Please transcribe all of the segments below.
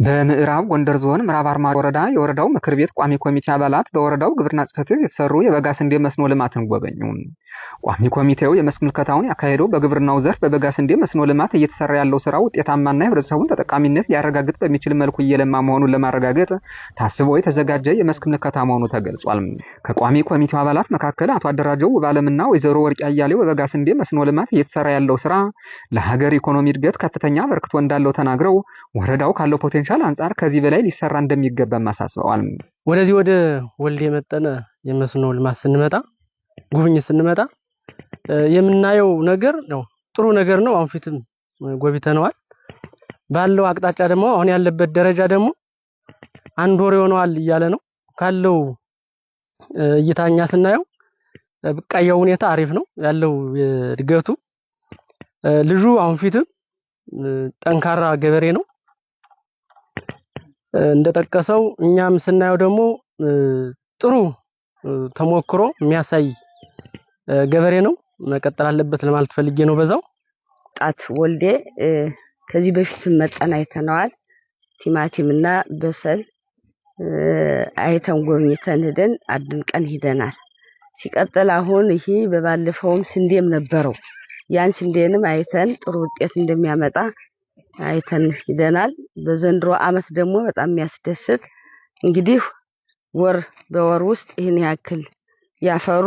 በምዕራብ ጎንደር ዞን ምዕራብ አርማጭሆ ወረዳ የወረዳው ምክር ቤት ቋሚ ኮሚቴ አባላት በወረዳው ግብርና ጽሕፈት ቤት የተሰሩ የበጋ ስንዴ መስኖ ልማትን ጎበኙ። ቋሚ ኮሚቴው የመስክ ምልከታውን ያካሄደው በግብርናው ዘርፍ በበጋ ስንዴ መስኖ ልማት እየተሰራ ያለው ስራ ውጤታማና የህብረተሰቡን ተጠቃሚነት ሊያረጋግጥ በሚችል መልኩ እየለማ መሆኑን ለማረጋገጥ ታስቦ የተዘጋጀ የመስክ ምልከታ መሆኑ ተገልጿል። ከቋሚ ኮሚቴው አባላት መካከል አቶ አደራጀው ውባለምና ወይዘሮ ወርቅ አያሌው በበጋ ስንዴ መስኖ ልማት እየተሰራ ያለው ስራ ለሀገር ኢኮኖሚ እድገት ከፍተኛ አበርክቶ እንዳለው ተናግረው ወረዳው ካለው potential አንጻር ከዚህ በላይ ሊሰራ እንደሚገባም አሳስበዋል። ወደዚህ ወደ ወልዴ መጠነ የመስኖ ልማት ስንመጣ ጉብኝት ስንመጣ የምናየው ነገር ነው፣ ጥሩ ነገር ነው። አሁን ፊትም ጎብኝተነዋል። ባለው አቅጣጫ ደግሞ አሁን ያለበት ደረጃ ደግሞ አንድ ወር ይሆነዋል እያለ ነው። ካለው እይታኛ ስናየው ብቃያው ሁኔታ አሪፍ ነው ያለው እድገቱ። ልጁ አሁን ፊትም ጠንካራ ገበሬ ነው እንደጠቀሰው። እኛም ስናየው ደግሞ ጥሩ ተሞክሮ የሚያሳይ ገበሬ ነው። መቀጠል አለበት ለማለት ፈልጌ ነው። በዛው ጣት ወልዴ ከዚህ በፊትም መጠን አይተነዋል። ቲማቲምና በሰል አይተን ጎብኝተን ሂደን አድንቀን ሂደናል። ሲቀጥል አሁን ይሄ በባለፈውም ስንዴም ነበረው። ያን ስንዴንም አይተን ጥሩ ውጤት እንደሚያመጣ አይተን ሂደናል። በዘንድሮ አመት ደግሞ በጣም የሚያስደስት እንግዲህ ወር በወር ውስጥ ይህን ያክል ያፈሩ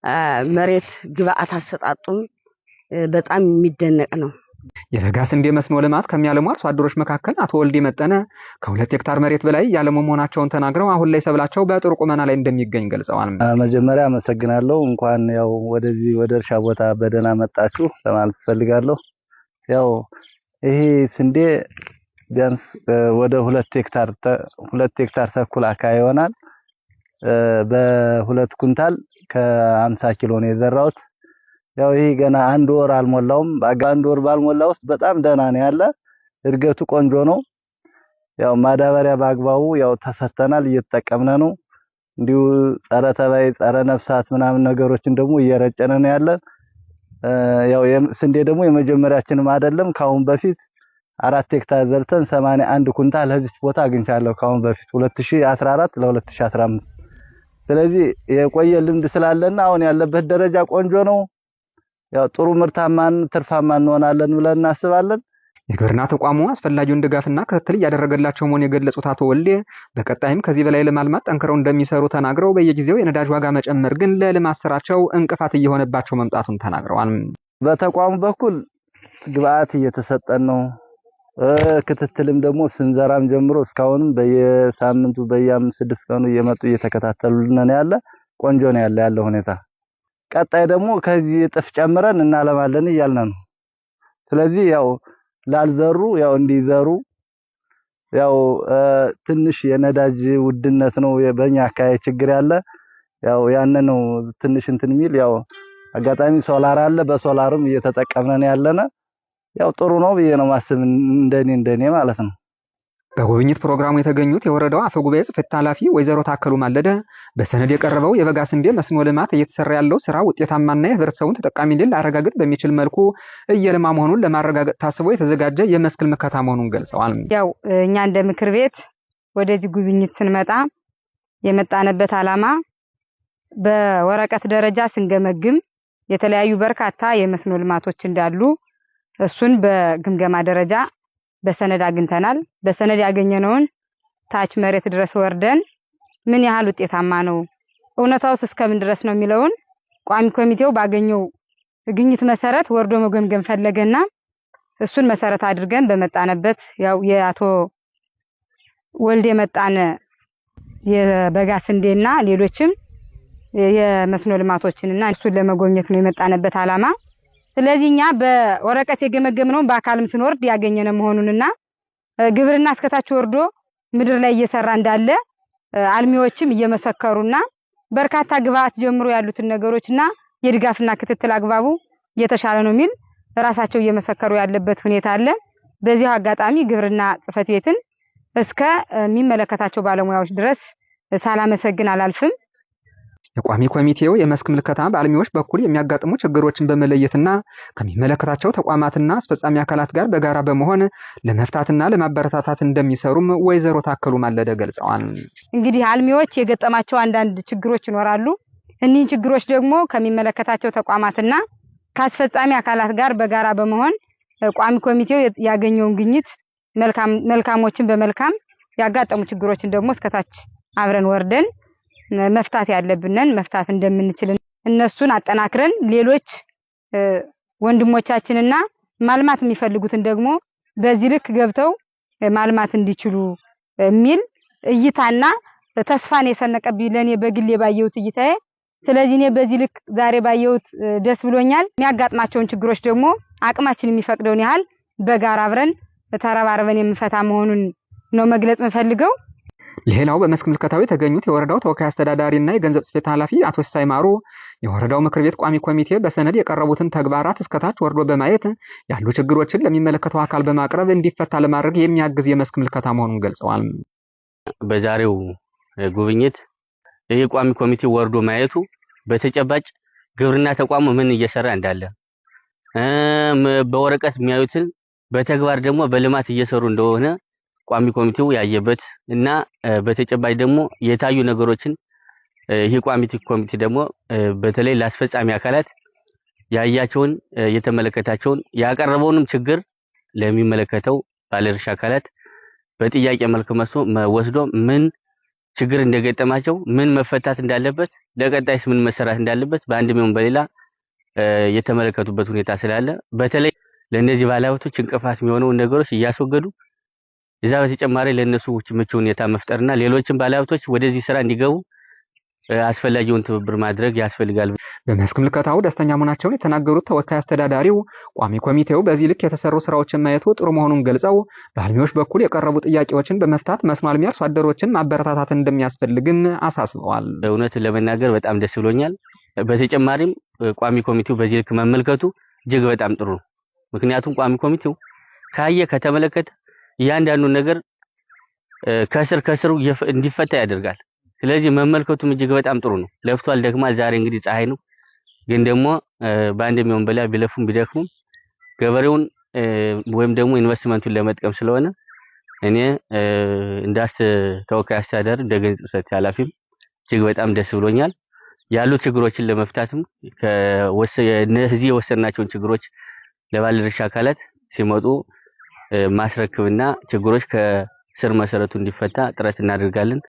የመሬት ግብአት አሰጣጡም በጣም የሚደነቅ ነው። የበጋ ስንዴ መስኖ ልማት ከሚያለሙ አርሶ አደሮች መካከል አቶ ወልዴ መጠነ ከ2 ሄክታር መሬት በላይ ያለሙ መሆናቸውን ተናግረው አሁን ላይ ሰብላቸው በጥሩ ቁመና ላይ እንደሚገኝ ገልጸዋል። መጀመሪያ አመሰግናለሁ። እንኳን ያው ወደዚህ ወደ እርሻ ቦታ በደህና መጣችሁ ለማለት ፈልጋለሁ። ያው ይሄ ስንዴ ቢያንስ ወደ 2 ሄክታር 2 ሄክታር ተኩል አካባቢ ይሆናል። በ2 ኩንታል ከ50 ኪሎ ነው የዘራሁት። ያው ይሄ ገና አንድ ወር አልሞላውም። አንድ ወር ባልሞላ ውስጥ በጣም ደህና ነው ያለ፣ እድገቱ ቆንጆ ነው። ያው ማዳበሪያ በአግባቡ ያው ተሰጥተናል፣ እየተጠቀምን ነው። እንዲሁ ጸረ ተባይ ጸረ ነፍሳት ምናምን ነገሮችን ደግሞ እየረጨን ነው ያለ። ያው ስንዴ ደግሞ የመጀመሪያችንም አይደለም። ካሁን በፊት 4 ሄክታር ዘርተን 81 ኩንታል ለዚህ ቦታ አግኝቻለሁ ካሁን በፊት 2014 ለ2015። ስለዚህ የቆየ ልምድ ስላለና አሁን ያለበት ደረጃ ቆንጆ ነው። ያው ጥሩ ምርታማን ትርፋማ እንሆናለን ብለን እናስባለን። የግብርና ተቋሙ አስፈላጊውን ድጋፍና ክትትል እያደረገላቸው መሆኑን የገለጹት አቶ ወልዴ በቀጣይም ከዚህ በላይ ለማልማት ጠንክረው እንደሚሰሩ ተናግረው በየጊዜው የነዳጅ ዋጋ መጨመር ግን ለልማት ስራቸው እንቅፋት እየሆነባቸው መምጣቱን ተናግረዋል። በተቋሙ በኩል ግብአት እየተሰጠን ነው። ክትትልም ደግሞ ስንዘራም ጀምሮ እስካሁንም በየሳምንቱ በየአምስት ስድስት ቀኑ እየመጡ እየተከታተሉልን ነው ያለ። ቆንጆ ነው ያለው ሁኔታ። ቀጣይ ደግሞ ከዚህ እጥፍ ጨምረን እናለማለን እያልን ነው። ስለዚህ ያው ላልዘሩ ያው እንዲዘሩ ያው ትንሽ የነዳጅ ውድነት ነው በእኛ አካባቢ ችግር ያለ። ያው ያንን ነው ትንሽ እንትን የሚል። ያው አጋጣሚ ሶላር አለ፣ በሶላርም እየተጠቀምን ነው ያለነ። ያው ጥሩ ነው ብዬ ነው ማስብ እንደኔ ማለት ነው። በጉብኝት ፕሮግራሙ የተገኙት የወረዳው አፈ ጉባኤ ጽሕፈት ኃላፊ ወይዘሮ ታከሉ ማለደ በሰነድ የቀረበው የበጋ ስንዴ መስኖ ልማት እየተሰራ ያለው ስራ ውጤታማና የህብረተሰቡን ተጠቃሚነት ሊያረጋግጥ በሚችል መልኩ እየለማ መሆኑን ለማረጋገጥ ታስቦ የተዘጋጀ የመስክ ምልከታ መሆኑን ገልጸዋል። ያው እኛ እንደ ምክር ቤት ወደዚህ ጉብኝት ስንመጣ የመጣንበት ዓላማ በወረቀት ደረጃ ስንገመግም የተለያዩ በርካታ የመስኖ ልማቶች እንዳሉ እሱን በግምገማ ደረጃ በሰነድ አግኝተናል። በሰነድ ያገኘነውን ታች መሬት ድረስ ወርደን ምን ያህል ውጤታማ ነው፣ እውነታውስ እስከምን ድረስ ነው የሚለውን ቋሚ ኮሚቴው ባገኘው ግኝት መሰረት ወርዶ መገምገም ፈለገና እሱን መሰረት አድርገን በመጣንበት ያው የአቶ ወልዴ መጣነ የበጋ ስንዴና ሌሎችም የመስኖ ልማቶችንና እሱን ለመጎብኘት ነው የመጣንበት ዓላማ። ስለዚህ እኛ በወረቀት የገመገምነውን በአካልም ስንወርድ ያገኘነ መሆኑንና ግብርና እስከታች ወርዶ ምድር ላይ እየሰራ እንዳለ አልሚዎችም እየመሰከሩና በርካታ ግብአት ጀምሮ ያሉትን ነገሮችና የድጋፍና ክትትል አግባቡ እየተሻለ ነው የሚል ራሳቸው እየመሰከሩ ያለበት ሁኔታ አለ። በዚህ አጋጣሚ ግብርና ጽሕፈት ቤትን እስከ የሚመለከታቸው ባለሙያዎች ድረስ ሳላመሰግን አላልፍም። የቋሚ ኮሚቴው የመስክ ምልከታ በአልሚዎች በኩል የሚያጋጥሙ ችግሮችን በመለየትና ከሚመለከታቸው ተቋማትና አስፈጻሚ አካላት ጋር በጋራ በመሆን ለመፍታትና ለማበረታታት እንደሚሰሩም ወይዘሮ ታከሉ ማለደ ገልጸዋል። እንግዲህ አልሚዎች የገጠማቸው አንዳንድ ችግሮች ይኖራሉ። እኒህን ችግሮች ደግሞ ከሚመለከታቸው ተቋማትና ከአስፈጻሚ አካላት ጋር በጋራ በመሆን ቋሚ ኮሚቴው ያገኘውን ግኝት መልካሞችን በመልካም ያጋጠሙ ችግሮችን ደግሞ እስከታች አብረን ወርደን መፍታት ያለብንን መፍታት እንደምንችል እነሱን አጠናክረን ሌሎች ወንድሞቻችንና ማልማት የሚፈልጉትን ደግሞ በዚህ ልክ ገብተው ማልማት እንዲችሉ የሚል እይታና ተስፋን የሰነቀብኝ ለኔ በግሌ ባየሁት እይታዬ። ስለዚህ እኔ በዚህ ልክ ዛሬ ባየሁት ደስ ብሎኛል። የሚያጋጥማቸውን ችግሮች ደግሞ አቅማችን የሚፈቅደውን ያህል በጋራ አብረን ተረባርበን የምንፈታ መሆኑን ነው መግለጽ የምፈልገው። ሌላው በመስክ ምልከታው የተገኙት የወረዳው ተወካይ አስተዳዳሪና የገንዘብ ጽሕፈት ኃላፊ አቶ ሲሳይ ማሩ የወረዳው ምክር ቤት ቋሚ ኮሚቴ በሰነድ የቀረቡትን ተግባራት እስከታች ወርዶ በማየት ያሉ ችግሮችን ለሚመለከተው አካል በማቅረብ እንዲፈታ ለማድረግ የሚያግዝ የመስክ ምልከታ መሆኑን ገልጸዋል። በዛሬው ጉብኝት ይህ ቋሚ ኮሚቴ ወርዶ ማየቱ በተጨባጭ ግብርና ተቋሙ ምን እየሰራ እንዳለ፣ በወረቀት የሚያዩትን በተግባር ደግሞ በልማት እየሰሩ እንደሆነ ቋሚ ኮሚቴው ያየበት እና በተጨባጭ ደግሞ የታዩ ነገሮችን ይህ ቋሚ ኮሚቴ ደግሞ በተለይ ለአስፈጻሚ አካላት ያያቸውን፣ የተመለከታቸውን፣ ያቀረበውንም ችግር ለሚመለከተው ባለድርሻ አካላት በጥያቄ መልክ ወስዶ ምን ችግር እንደገጠማቸው፣ ምን መፈታት እንዳለበት፣ ለቀጣይስ ምን መሰራት እንዳለበት በአንድም ይሁን በሌላ የተመለከቱበት ሁኔታ ስላለ በተለይ ለእነዚህ ባለሀብቶች እንቅፋት የሚሆነውን ነገሮች እያስወገዱ እዛ በተጨማሪ ለእነሱ ምቹ ሁኔታ መፍጠርና ሌሎችም ባለሀብቶች ወደዚህ ስራ እንዲገቡ አስፈላጊውን ትብብር ማድረግ ያስፈልጋል። በመስክ ምልከታው ደስተኛ መሆናቸውን የተናገሩት ተወካይ አስተዳዳሪው ቋሚ ኮሚቴው በዚህ ልክ የተሰሩ ስራዎችን ማየቱ ጥሩ መሆኑን ገልጸው በአልሚዎች በኩል የቀረቡ ጥያቄዎችን በመፍታት መስኖ አልሚ አርሶ አደሮችን ማበረታታት እንደሚያስፈልግም አሳስበዋል። እውነት ለመናገር በጣም ደስ ብሎኛል። በተጨማሪም ቋሚ ኮሚቴው በዚህ ልክ መመልከቱ እጅግ በጣም ጥሩ ነው። ምክንያቱም ቋሚ ኮሚቴው ካየ፣ ከተመለከተ እያንዳንዱን ነገር ከስር ከስሩ እንዲፈታ ያደርጋል። ስለዚህ መመልከቱም እጅግ በጣም ጥሩ ነው። ለፍቷል፣ ደክሟል። ዛሬ እንግዲህ ፀሐይ ነው፣ ግን ደግሞ በአንድም ይሁን በሌላ ቢለፉም ቢደክሙም ገበሬውን ወይም ደግሞ ኢንቨስትመንቱን ለመጥቀም ስለሆነ እኔ እንደ ተወካይ አስተዳዳሪ እንደ ገንዘብ ጽሕፈት ኃላፊም እጅግ በጣም ደስ ብሎኛል። ያሉ ችግሮችን ለመፍታትም እነዚህ የወሰናቸውን ችግሮች ለባለድርሻ አካላት ሲመጡ ማስረክብና ችግሮች ከስር መሰረቱ እንዲፈታ ጥረት እናደርጋለን።